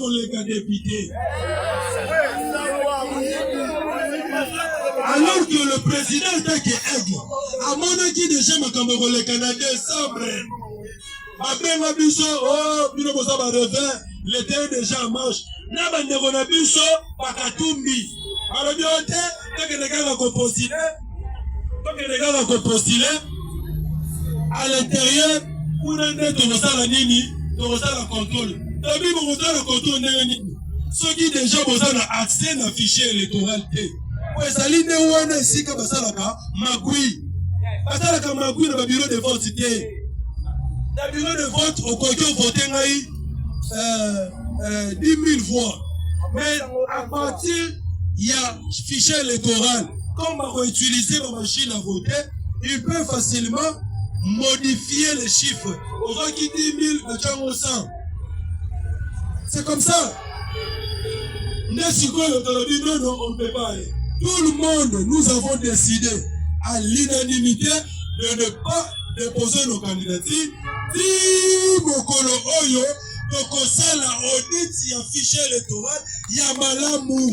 koleka député. Alors que le président atake aigle amonaki deja makambo koleka na décembre. Babenga biso oh, bino boza ba revin, l'etat est déjà en marche. Na bandeko na biso bakatumbi balobi oyo te, tokende kaka kopostile, tokende kaka kopostile à l'intérieur kuna nde tokosala nini? Tokosala contrôle. Tobi bokosala contrôle ndenge nini soki deja boza na accès na fichier électoral te? Po ezali nde wana esika basalaka magui, basalaka magui na ba bureau de vote te. Na bureau de vote okoki ovote ngai 10 000 voix, mais à partir ya fichier électoral, comme bakoutiliser ba machine à voter, il peut facilement modifier les chiffres. Ozwaki 10 000, batyango 100. C'est comme ça. Nde sikoyo tolobi non, non, on ne peut pas aller. Tout le monde, nous avons décidé à l'unanimité de ne pas déposer nos candidatures ti mokolo oyo tokosala audit ya fichier électoral ya malamu.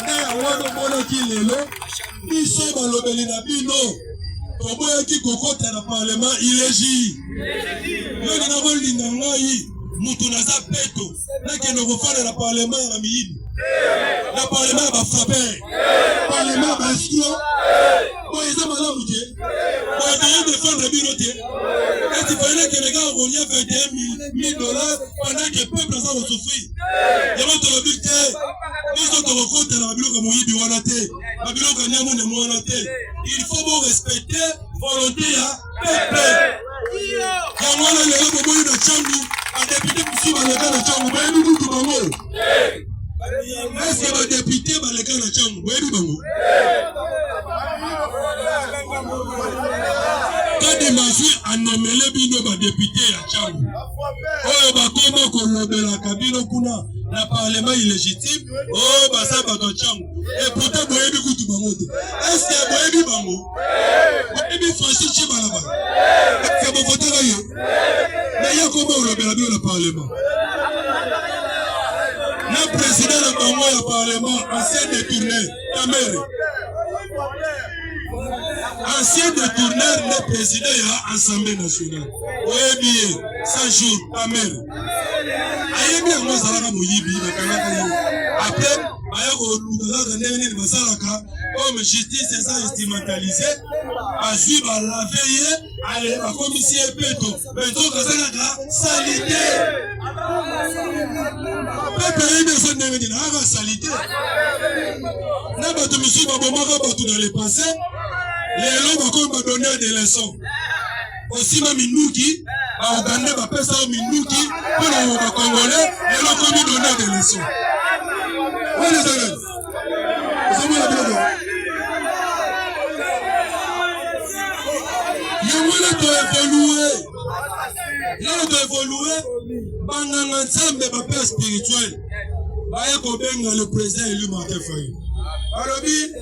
Nde yango wana omonaki lelo biso balobeli na bino toboyaki kokota na parlement illégi. Yoki nakolinga ngai mutu naza peto, nakende kofanda na parlement ya bamiyibi, na parlement ya bafrappeur, parlement ya baescroc. Boye eza malamu te, boye toye défendre bino te. Eti fallait nakende kaka kolia 21 000 dollars pendant que peuple aza kosouffrir. Yango tolobi te, biso tokokota na babiloko ya moyibi wana te, babiloko ya niamunemu wana te. Il faut bo respecter volonté ya peuple. Yango wana lelo bomoni na Tshangu badepute mosusu baleka na Tshangu, boyebi kutu bango? Eske badepute baleka na Tshangu boyebi bango? Kadima azwi anomele bino badepute ya Tshangu oyo bakoma kolobelaka bino kuna na parlement illégitime, oyo baza bato ya Tshangu, et pourtant boyebi kutu bango te. Eske boyebi bango? Boyebi Francis Tshibalabala? Eske bovotaka ye? Mais ye akoma kolobela bino na parlement na président na bango ya parlement, ancien détourné Kamerhe, ancien détourneur nde président ya Assemblée nationale. Oyebi ye 100 jours Kamerhe ayebi yango, azalaka moyibi, bakangaka ye, après baya koluka kaka ndenge nini basalaka comme justice eza instrumentalisé, bazwi balave ye, ale bakomisi ye peto, mais nzoka aza kaka salite. Pepe ayebi eza ndenge nini aka salite na bato mosusu babomaka bato na le passé, lelo bakomi badonneur de leçon. Osima minduki, baugandais bapesa yo minduki mpo na bacongolais, lelo okomi donneur de leçon. Wana eza nani? Ozomona biloko yango wana. Toevolue lelo, toevolue. Banganga nzambe, bapère spirituel baye kobenga le président élu Martin Fayulu, balobi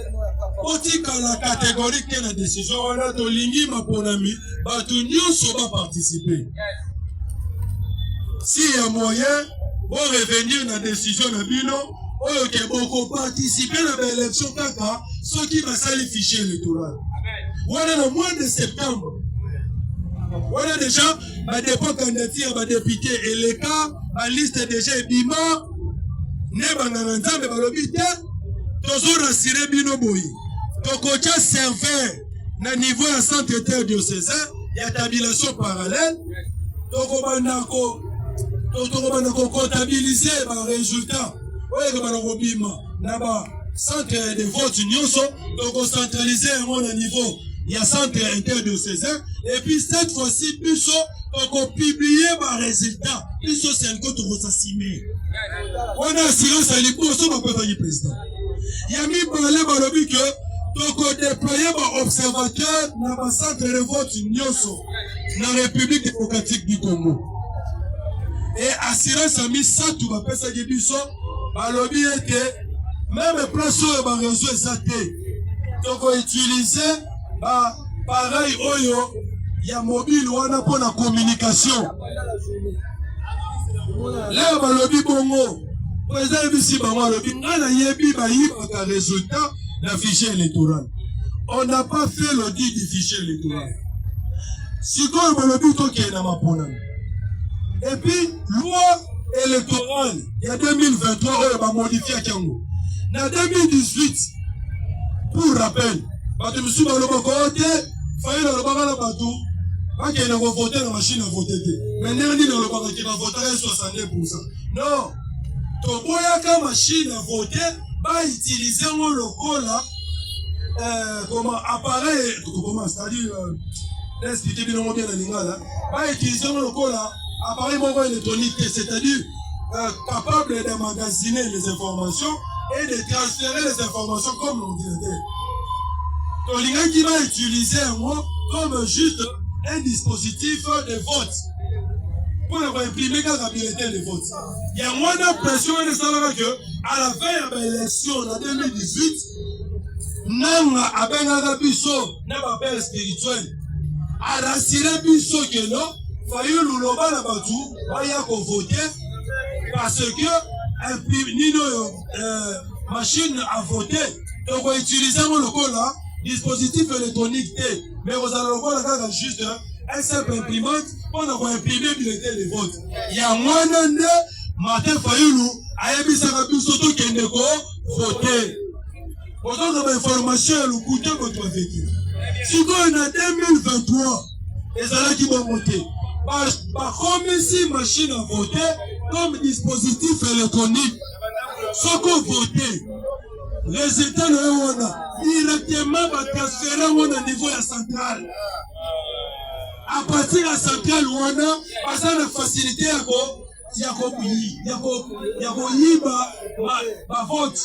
otikala catégorique te na décision wana, tolingi maponami bato nyonso baparticipe. Si ya moyen bo revenir na décision na bino oyo ke bokoparticipe na baélection kaka soki basali fichier électoral wana na mois de septembre. Wana déjà badépôt candidature ya badepute eleka, baliste déjà ebima. Nde banganga nzambe balobi te, tozorassurer bino boye, tokotya serveur na niveau ya centre interdiocésain ya tabulation parallèle, tokobanda kocomptabiliser baresultat oyo ekobanda kobima na ba centre de vote nyonso, tokocentraliser yango na niveau ya centre interdiocésain. Et puis cette fois-ci biso tokopublier baresultat, biso CENCO tokosasime. Wana assurance ya liboso bapesaki président. Ya mibale, balobi ke tokodéployer baobservateur na bacentre de vote nyonso na République démocratique du Congo. E assurance ya misato bapesaki biso, balobi ete même place oyo bareseau eza te, tokoutiliser baappareil oyo ya mobile wana mpona communication. Leo balobi bongo, président ayebisi bango, alobi ngai nayebi bayibaka résultat na fichier électoral. On n'a pas fait l'audit du fichier électoral. Sikoyo balobi tokende na maponami. Et puis loi électorale ya 2023 oyo bamodifiaki yango na 2018. Pour rappel, bato mosusu balobaka oyo te, Fayulu alobaka na bato bakende kovote na machine à voter te. Mais ndenge nini alobaka ke bavotaka ye 62%? Non, toboyaka machine à voter bautilize yango lokola comment appareil, comment, c'est-à-dire expliquer bino ngo bien na lingala, bautilize yango lokola appareil moko électronique te, c'est-à-dire capable d'emmagasiner les informations et de transférer les informations comme l'ordinateur. Tolingaki bautilize yango comme juste un dispositif de vote mpona koimprime kaka bulletin de vote. Yango wana pression wana esalaka ke à la fin ya baélection na 2018, Nanga abengaka biso na bapère spirituel, arassurer biso ke non, Fayulu, loba na bato baya kovote parce que nini oyo machine à voter, tokoutilize yango lokola dispositif électronique te, mais kozala lokola kaka juste un simple imprimante mpona koimprime bulletin de vote. Yango wana nde Martin Fayulu ayebisaka biso tokende kovote. Ozoka bainformation ya lokuta, bato baveki. Sikoyo na 2023 ezalaki bongo te. Bakomisi machine à voter comme dispositif électronique. Soki ovote, résultat na yo wana directement batransfere yango na niveau ya centrale. À partir ya centrale wana, baza na facilité ya koyiba bavote.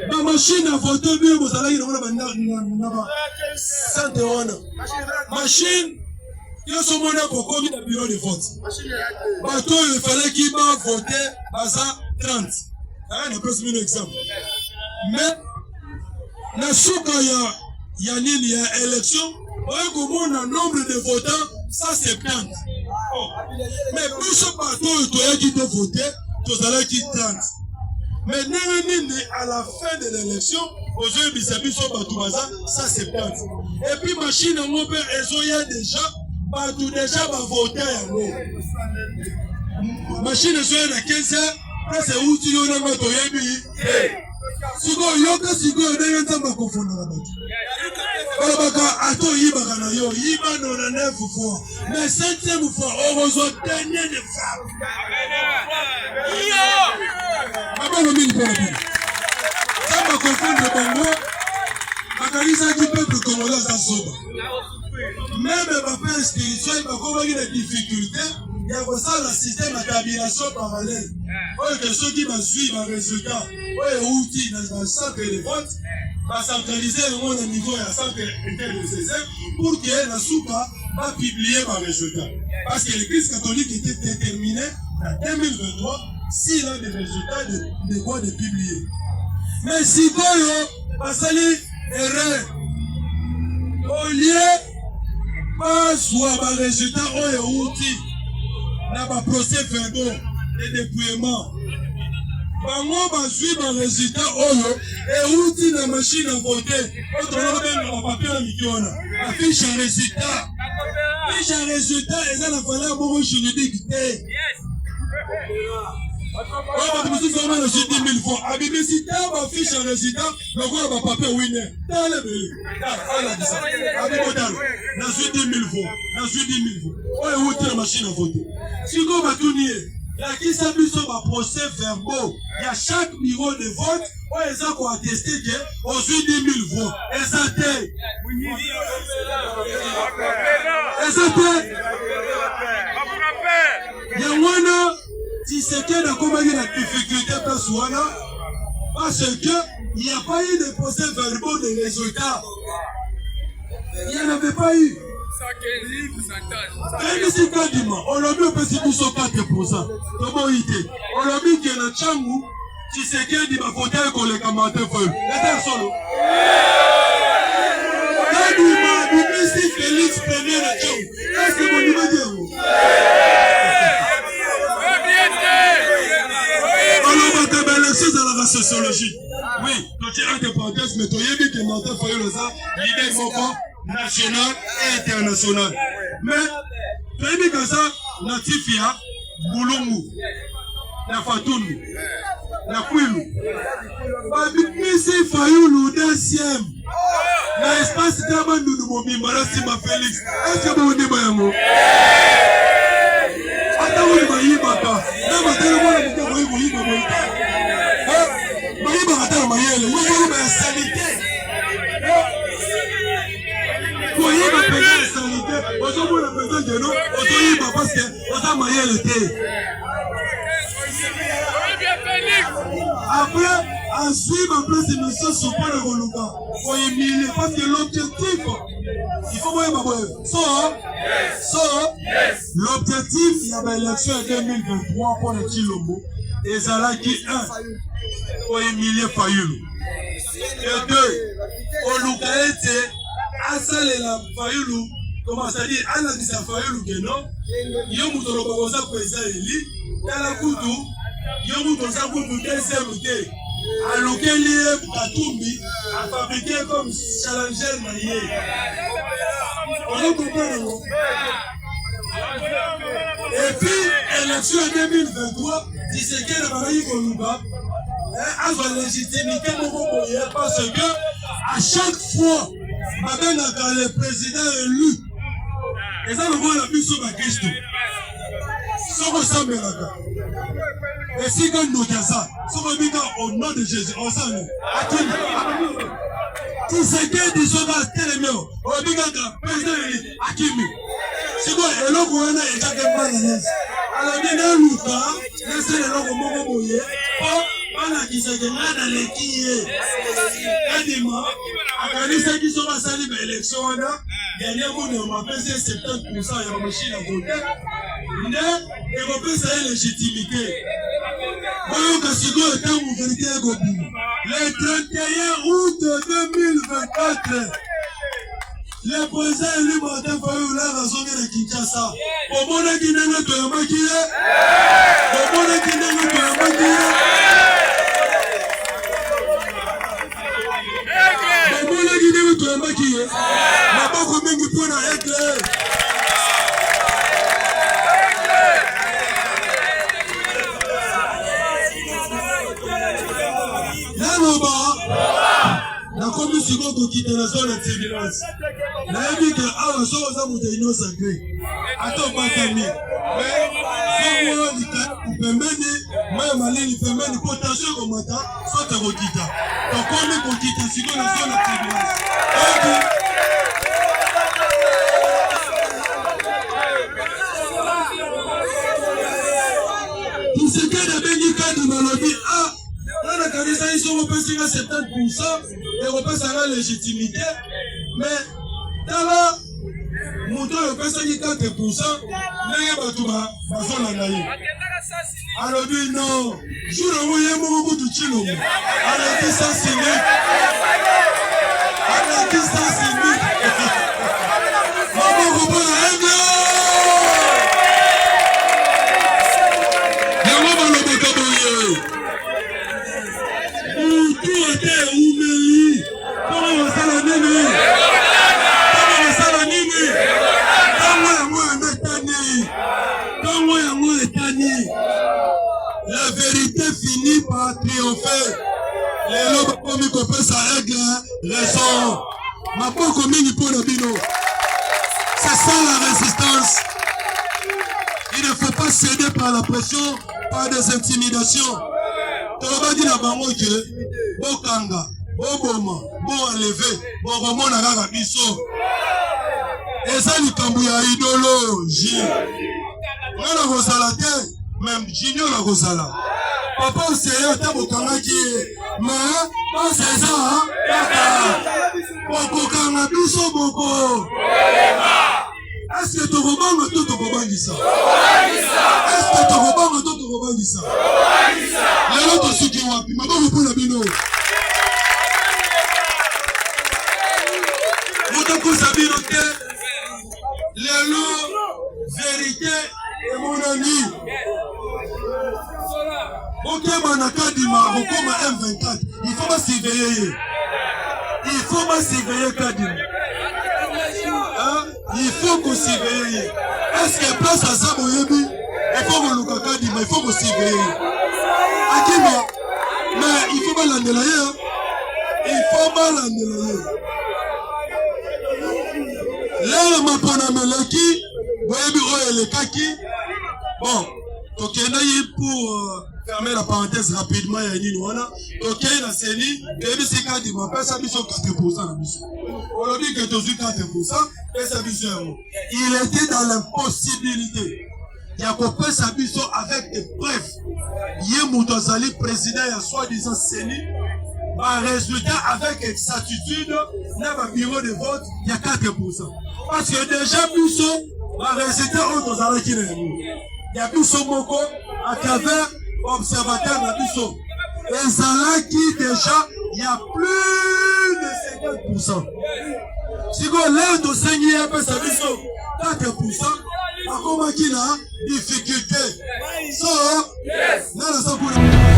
Bamachine à voter, bino bozalaki nango na bacentre wana, machine nyonso omona bokomi na bureau de vote, bato oyo efalaki bavote baza 30. Aya, napesi bino exemple. Mais na suka ya nini, ya élection, oyo komona nombre de votants 170. Oh. Mais biso bato oyo toyaki tovote tozalaki 30. Mais ndenge nini à la fin de l'élection ozoyebisa biso bato baza 170, et puis machine yango mpe ezoya déjà, bato déjà bavote yango? Machine ezoya na 15 heures, place euti yo nanga toyebi te. Sikoyo yoka, sikoyo ndenge Nzambe akofondaka bato. Balobaka ata oyibaka na yo, yiba 99 fois, mais centième fois okozwa dernier de frappe. Mabongo mingi mpona bino. Nzambe akonfondre bango. Bakanisaki peuple congolais aza zoba. Même bapère spirituel bakomaki na difficulté ya kosala système ya tabulation parallèle oyo ke soki bazwi barésultat oyo euti na bacentre de vote, bacentralize yango na niveau ya centre interdiocésain pour que na suka bapublie barésultat, parce que l'Église catholique était déterminée na 2023, s'il a des résultats, de quoi de publier. Mais sikoyo basali erreur. Au lieu bazwa barésultat oyo euti na baprocès verbaux de dépouillement, bango bazwi barésultat oyo euti na machine à voter oyo tozala kobenga bapapier na miki wana, bafiche ya résultat. Fiche ya résultat eza na valeur moko juridique te. Oyo bato mosusu wana nazwi 10 000 fois, abimisi ta bafiche ya résultat lokola bapapier wine. Tala ebele, alakisa abibotala, nazwi 10 000 fois, nazwi 10 000 fois oyo euti na machine à voter. Sikoyo batuni ye: lakisa biso baprocès verbaux ya chaque bureau de vote oyo eza koatteste ke ozwi 10 000 voix. Eza te, eza te. Yango wana Tshisekedi akomaki na difficulté place wana, parce que il n'y a pas eu de procès verbaux de résultats, il n'y en avait pas eu. Toyebisi Kadima, olobi opesi biso 4, toboyi te. Olobi ke na Tshangu Tshisekedi bavote ekoleka Martin Fayulu. Eza ya solo? Kadima abimisi Félix premier na Tshangu. Est-ce bondimaki yango? sociologie. Oui, totie entre parenthèses, mais toyebi que Martin Fayulu aza leader moko national et international. Mais toyebi que aza natif ya Bulungu na Fatundu na Kwilu. Babimisi Fayulu deuxième na espace ta Bandundu mobimba na nsima Felix. Est-ce que bondima yango? Ata oyo bayibaka na batala mwana moke akoki koyiba boye te. Bayibaka ata na mayele, oyo ya salite. Koyiba mpenza ya salite, ozomona mpenza keno ozoyiba parce que oza mayele te. Après azwi baplace misusu mpo na koluka kohumilie parce que l'objectif il faut boyeba boye so so l'objectif ya baélection ya 2023 mpo na Tshilombo ezalaki 1 kohumilie Fayulu et 2 koluka ete asalela Fayulu comment, c'est-à-dire alakisa Fayulu ke non, yo moto olobaka oza président élu, tala kutu yo moto oza kutu deuxième te. Alukeli ye Katumbi, afabriqué comme challenger na ye. Ozo comprendre yango? Et puis élection ya 2023, Tshisekedi abandaki koluka azwa légitimité moko boye, parce que à chaque fois babengaka le président élu, eza lokola biso bakristo, soki osambelaka esika ndoki aza, soki obika au nom de Jésus, osani akimi. Tshisekedi soki atelemi, oyebi kaka président élu, akimi. Sikoyo eloko wana ezaka mal à l'aise. Alobi naluka nasala eloko moko boye mpo balakisaka ngai naleki ye. Kadima akanisaki soki asali baélection wana, dernier monemo apesi ye 70% ya bamachine ya vote, nde ekopesa ye légitimité. Boyoka sikoyo, ntango vérité ekobima le 31 août 2024, le président élu Martin Fayulu azongi na Kinshasa. Bomonaki ndenge toyambaki ye, bomonaki ndenge toyambaki ye, bomonaki ndenge toyambaki ye. Maboko mingi mpo na Aigle. Naloba, nakomi sikoyo kokita na zone ya turbulence. Nayebi ke awa soki oza moto ya union sacrée, ata obatami, mais zongo likaku pembeni, mai malili pembeni, po tension ekomata soki ekokita. Tokomi kokita sikoyo na zone ya turbulence. Donc Tshisekedi abengi Kadima, alobi: "A nga nakanisaki soki opesi nga 70% ekopesa nga légitimité, mais tala moto oyo opesaki 4%, ndenge bato bazolanda ye." Alobi non, jour yango ye moko kutu Tshilombo aleki sasini, aleki sasini. Maboko mpona Aigle. Yango balobaka boye: mutu ate eumeli, ntango kosala nini? Ntango kosala nini? Ntango yango yango etani, ntango yango etani. La vérité finit par triompher. Lelo bakomi kopesa Aigle raison. Maboko mingi mpo na bino. C'est ça la résistance. Il ne faut pas céder par la pression, par des intimidations. Tolobaki na bango ke bokanga, boboma, boenlever, bokomona kaka biso. Eza likambo ya idéologie. Nga na kozala te, même Junior akozala. Papa Oseye, ata bokangaki ye, mais base eza kaka. Bokokanga biso, boko eske tokobanga to tokobangisa? Eske tokobanga to tokobangisa? Lelo tosuki wapi? Maboko mpo na bino. Motokosa bino te. Lelo vérité emonani. Bokeba na Kadima akokoma M24. Il faut ba surveiller ye. Il faut ba surveiller Kadima. Hein? Il faut ko surveiller ye. Est-ce que place aza boyebi? Il faut koluka Kadima, il faut ko surveiller ye. Akima, mais il faut balandela ye. Hein? Il faut balandela ye. Lelo mapona meleki, boyebi oyo elekaki. Bon, tokendaki pour euh, fermer la parenthèse rapidement ya nini wana tokei na seni toyebisi kadima pesa biso 4 pourcent na biso olobi ke tozwi 4 pourcent pesa biso yango. Il était dans l'impossibilité ya kopesa biso avec des preuves. Ye moto azali président ya soi-disant seni ba résultat avec exactitude na ba bureau de vote ya 4 pourcent parce que déjà biso ba résultat oyo tozalaki na yango ya biso moko à travers observateur na biso ezalaki déjà ya plus de 50 pourcent. Sikoyo leo tosengi ye apesa biso 4 pourcent, akomaki na difficulté. So nana sa kuna.